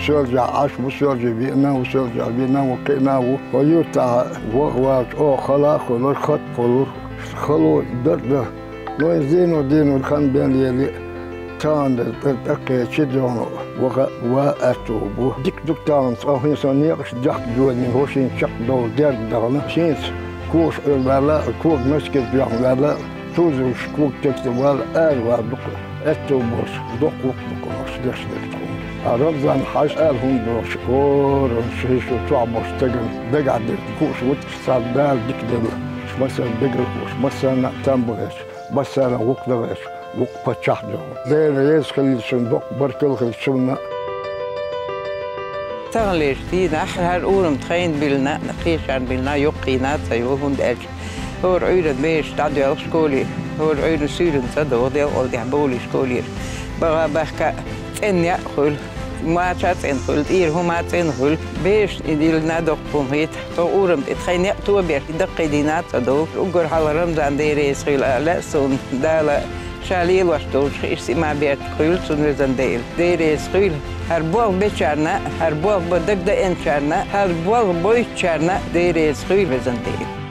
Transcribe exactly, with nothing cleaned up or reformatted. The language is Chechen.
Соьлжа Ӏаш ву, Соьлжа веана ву, Соьлжа веана ву, кхиъна ву. Хьо юртахь ваха ваьлча, оха хала а хуьлура, хатт а хуьлура. Хало дар а дан. Но иза зено-зено хан бен лелий, тахана деза тӀакхечи догӀу ваха а ва аьтту бу. Дика ду тахана цкъа хӀинца некъаш дехка доьдина, хӀо шина чекхдовла дерг дахана. Шийца когаш Ӏуьлла ваьлла а, кога маскет доьхна ваьлла а, тузуш кога тесна ваьлла а, ара ваьлла дукха аьтту болуш, доккха гӀуллакх ду-кх ош деш дерг тхуна. А Рамзан-хьаьжа ала хӀума доцуш, хӀоранна ши-ши чохь болчу стагана дагахь дерг хууш ву-кх, царна Дала дика делла, массарна дегара хууш, массарна а там бан гӀерташ, массарна гӀуллакх дан гӀерташ, вукху паччахь а догӀу. Дела реза хилла шуна, доккха баркалла хилла шуна. Таханлерчу дийнахь хӀара урам тхайна биллина, кхечарна биллина, юххе а ца йо, хӀунда аьлча хӀора Ӏуьйранна бераш дӀадоьлху школе, хӀора Ӏуьйранна суьйранна ца догӀу делкъал тӀехь бовлий школера. Баха баьхка цӀена некъ хуьлу, мача а цӀена хуьлу, тӀера хӀума а цӀена хуьлу. Берашна и диллина доккха хӀума хета. Тхо урам тӀе тхайн некъ тобеш, даккхий дийна а ца довлу. Уггар хьалха Рамзан, Дела реза хуьлда ала а суна, Дала ша лелош долчух иштта и ма бертахь хуьлда цунна, везан Дела. Дела реза хуьлда хӀара болх бечарна а, хӀара болх бан дагадеанчарна а, хӀара болх бойтучарна а Дела реза хуьлда, везан Дела.